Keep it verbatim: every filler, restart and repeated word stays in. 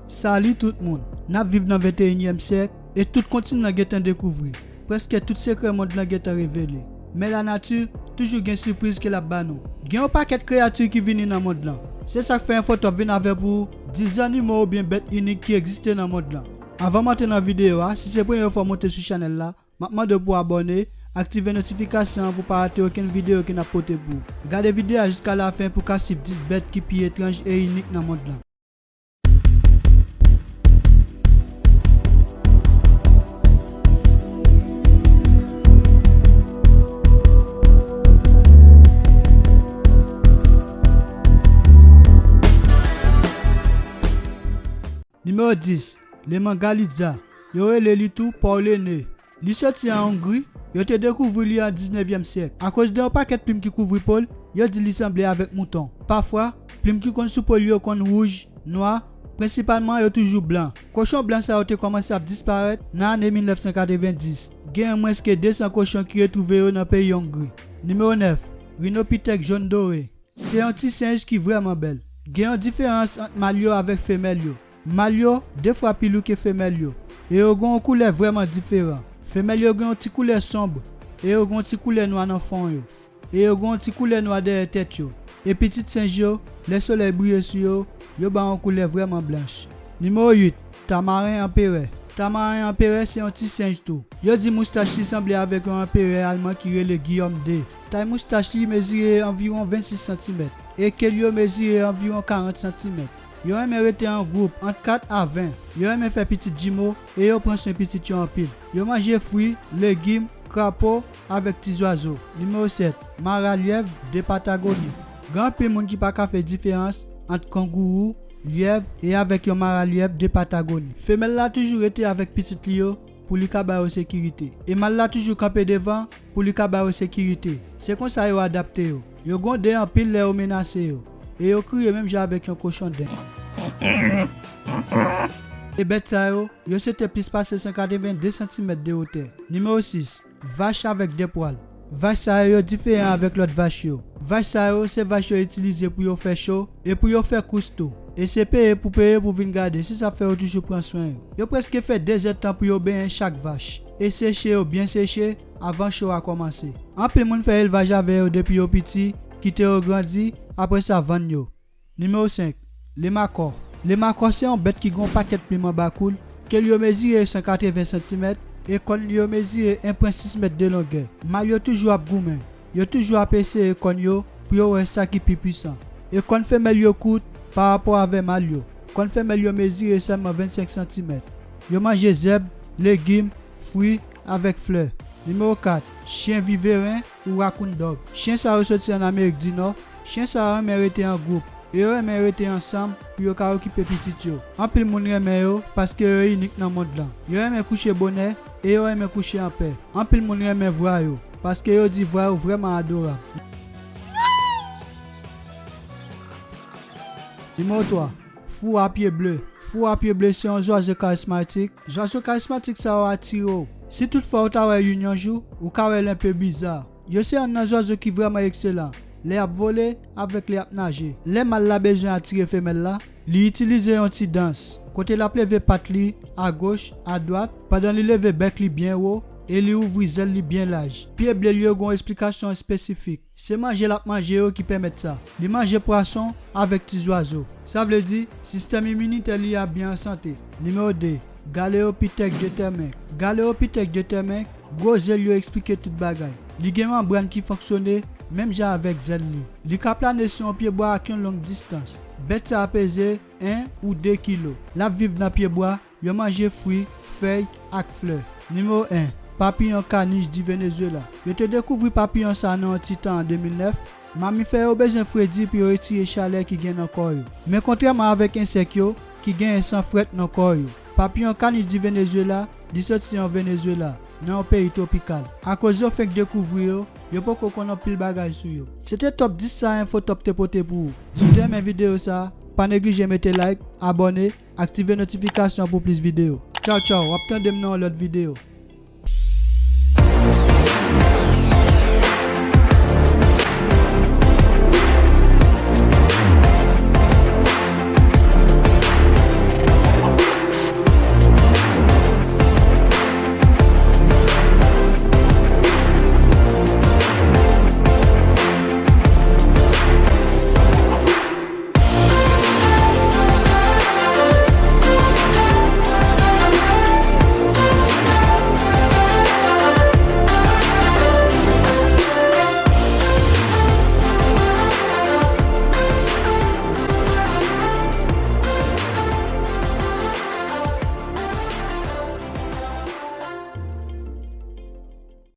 Salut tout moun! N ap viv nan venteyinyèm syèk e tout kontinan gentan dekouvri. Prèske tout sekrè mond lan gentan revele. Men lanati toujou gen sipriz ke l ap ba nou. Gen yon pakèt kreyati ki vini nan mond lan. Se sa k fè Enfotop vin avè pou ou dis zannimo oubyen bèt inik ki egziste nan mond lan. Avan m antre nan videyo a, si se premye fwa w monte sou chanèl la, m ap mande w pou w abòne, aktive notifikasyon an pou w pa rate okenn videyo ke n ap pote pou ou. Gade videyo a jiska lafen pou w ka swiv dis bèt ki pi etranj e inik nan mond lan. Nimewo dis, Lemangaliza. Yo rele li tou Paw Lene. Li soti an Ongri, yo te dekouvri li an diznevyèm syèk. Akoz de yon pakèt plim ki kouvri po l, yo di li sanble avèk mouton. Pafwa, plim ki konn sou po l yo konn wouj, nwa, prensipalman yo toujou blan. Kochon blan sa yo te kòmanse ap disparèt nan ane mil nèf san katrevenndis. Gen mwens ke de san kochon ki retwouve yo nan peyi Ongri. Nimewo nèf, Rhinopithèque jaune doré. Se yon ti senj ki vrèman bèl. Gen yon diferans ant mal yo avèk femèl yo. Mal yo de fwa pi lou ke femèl yo, e yo gen yon koulè vrèman diferan. Femèl yo gen yon ti koulè sonb, e yo gen yon ti koulè nwa nan fwon yo, e yo gen yon ti koulè nwa dèyè tèt yo. E pitit senj yo, lè solèy briye sou yo, yo ba yon koulè vrèman blanch. Nimewo uit, Tamaren Anperè. Tamaren Anperè se yon ti senj tou. Yo di moustach li sanble avèk yon anperè alman ki rele Guillaume de. Tay moustach li mezire anviwon vennsis santimèt, e ke l yo mezire anviwon karant santimèt. Yo renmen rete an gwoup ant kat a ven. Yo renmen fè pitit jimo e yo pran swen pitit yo anpil. Yo manje fwi, legim, krapo, avèk ti zwazo. Nimewo sèt, Mara lyèv de Patagoni. Gen anpil moun ki pa ka fè diferans ant kangourou, lyèv e avèk yon mara lyèv de Patagoni. Femèl la toujou rete avèk pitit li yo pou li ka ba yo sekirite. E mal la toujou kanpe devan pou li ka ba yo sekirite. Se konsa yo adapte yo. Yo gwonde anpil lè yo menase yo. E yo kriye menm jan avèk yon kochon dend. E bèt sa yo, yo se te plis pase san katrevenndez santimèt de wotè. Nimewo sis, Vach avèk de pwal. Vach sa yo, yo diferan avèk lòt vach yo. Vach sa yo, se vach yo itilize pou yo fè cho e pou yo fè kous tou. E se peye pou peye pou vin gade, se sa k fè yo toujou pran swen yo. Yo prèske fè de zèdtan pou yo benyen chak vach e seche yo byen seche avan cho a kòmanse. Anpil moun fè elvaj avè yo depi yo piti, kite yo grandi, apre sa vann yo. Nimewo senk, Lemakò. Lemakò se yon bèt ki gen yon pakèt plim anba kou l, ke l yo mezire san katreven santimèt e kòn li yo mezire en pwen sis mèt de longè. Mal yo toujou ap goumen. Yo toujou ap eseye kòn yo pou yo wè sa ki pi pwisan. E kòn femèl yo kout pa rapò avè mal yo. Kòn femèl yo mezire sèlman vennsenk santimèt. Yo manje zèb, legim, fwi, avèk flè. Nimewo kat, Chen viveren ou rakoun dòg. Chen sa yo soti ann Amerik di Nò. Chen sa yo renmen rete an gwoup e yo renmen rete ansanm pou yo ka okipe pitit yo. Anpil moun renmen yo paske yo inik nan mond lan. Yo renmen kouche bonè e yo renmen kouche anpè. Anpil moun renmen vwa yo paske yo di vwa yo vrèman adorab. Nimewo twa, Fou a pye ble. Fou a pye ble se yon zwazo karizmatik. Zwazo karizmatik sa yo atire w. Si toutfwa ou ta wè youn yon jou, ou ka wè l enpe biza. Yo se yonn nan zwazo ki vrèman ekselan lè y ap vole avèk lè y ap naje. Lè mal la bezwen atire femèl la, li itilize yon ti dans, kote l ap leve pat li agoch, adwat, pandan li leve bèk li byen wo e li ouvri zèl li byen laj. Pye ble l yo gen yon esplikasyon espesifik. Se manje l ap manje yo ki pèmèt sa. Li manje pwason avèk ti zwazo. Sa vle di, sistèm iminitè li a byen an sante. Nimewo de, Galeopithèque de Termenque. Galeopithèque de Termenque, gwo zye l yo eksplike tout bagay. Li gen manbràn ki fonksyone menm jan avèk zèl li. Li ka plane sou yon pyebwa ak yon long distans. Bèt sa a peze en ou de kilo. L ap viv nan pyebwa, yo manje fwi, fèy, ak flè. Nimewo en, Papiyon kanij di Venezuela. Yo te dekouvri papiyon sa a nan yon ti tan an de mil nèf. Mamifè yo bezwen fredi pou yo retire chalè ki gen nan kò yo. Men kontrèman avèk ensèk yo, ki genyen san frèt nan kò yo, papiyon kanij di Venezuela, li soti an Venezuela, nan yon peyi twopikal. Akoz yo fenk dekouvri yo, yo poko konn anpil bagay sou yo. Se te top dis sa Enfotop te pote pou ou. Si w te renmen videyo sa a, pa neglije mete like, abòne, aktive notifikasyon pou plis videyo. Tchaw tchaw, w ap tande m nan yon lòt videyo.